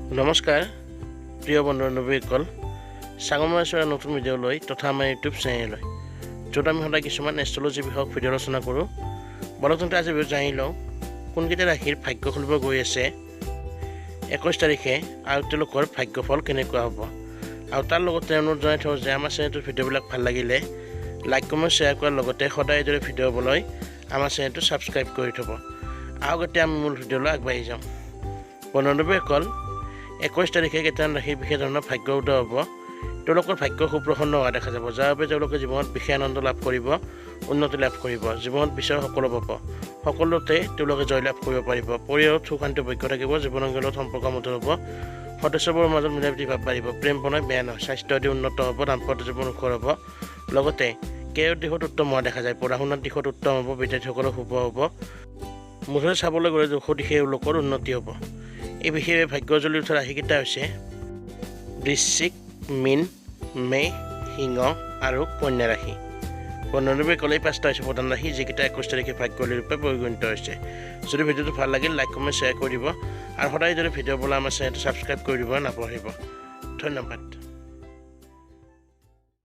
নমস্কাৰ প্ৰিয় বন্ধু বান্ধৱীসকল, স্বাগতম জনাইছোঁ এটা নতুন ভিডিঅ'লৈ তথা আমাৰ ইউটিউব চেনেললৈ, য'ত আমি সদায় কিছুমান এষ্ট্ৰলজি বিষয়ক ভিডিঅ' আলোচনা কৰোঁ। বলক তেন্তে আজি ভিডিঅ'ত জানি লওঁ কোনকেইটা ৰাশিৰ ভাগ্য খুলিব গৈ আছে 21 তাৰিখে আৰু তেওঁলোকৰ ভাগ্যফল কেনেকুৱা হ'ব। আৰু তাৰ লগতে অনুৰোধ জনাই থওঁ যে আমাৰ চেনেলটোৰ ভিডিঅ'বিলাক ভাল লাগিলে লাইক, কমেণ্ট, শ্বেয়াৰ কৰাৰ লগতে সদায় এইদৰে ভিডিঅ' পাবলৈ আমাৰ চেনেলটো ছাবস্ক্ৰাইব কৰি থ'ব। আহক এতিয়া আমি মূল ভিডিঅ'লৈ আগবাঢ়ি যাওঁ। বন্ধু বান্ধৱীসকল, 21 তাৰিখে কেইটামান ৰাশিৰ বিশেষ ধৰণৰ ভাগ্য উদয় হ'ব। তেওঁলোকৰ ভাগ্য সুপ্ৰসন্ন হোৱা দেখা যাব, যাৰ বাবে তেওঁলোকে জীৱনত বিশেষ আনন্দ লাভ কৰিব, উন্নতি লাভ কৰিব, জীৱনত বিচৰা সকলো পাব, সকলোতে তেওঁলোকে জয়লাভ কৰিব পাৰিব। পৰিয়ালত সুখ শান্তি অপেক্ষ থাকিব, জীৱনৰ লগত সম্পৰ্ক মধুৰ হ'ব, সদস্যবোৰৰ মাজত মিলা প্ৰীতি ভাৱ বাঢ়িব, প্ৰেম প্ৰণয় বেয়া নহয়, স্বাস্থ্য আদি উন্নত হ'ব, দাম্পত্য জীৱন সুখৰ হ'ব। লগতে কেৰিয়াৰ দিশত উত্তম হোৱা দেখা যায়, পঢ়া শুনাৰ দিশত উত্তম হ'ব, বিদ্যাৰ্থীসকলৰ শুভ হ'ব। মুঠতে চাবলৈ গ'লে দুশ দিশে এওঁলোকৰ উন্নতি হ'ব। এই বিশেষ ভাগ্য জ্বলি উঠা ৰাশিকেইটা হৈছে বৃশ্চিক, মীন, মেষ, সিংহ আৰু কন্যা ৰাশি। বন্ধুবান্ধৱীসকল, এই পাঁচটা হৈছে প্ৰধান ৰাশি, যিকেইটা 21 তাৰিখে ভাগ্যশালী ৰূপে পৰিগণিত হৈছে। যদি ভিডিঅ'টো ভাল লাগিল, লাইক, কমেণ্ট, শ্বেয়াৰ কৰি দিব আৰু সদায় যদি ভিডিঅ' পাবলৈ আমাৰ চেনেলটো ছাবস্ক্ৰাইব কৰি দিব নাপাহৰিব। ধন্যবাদ।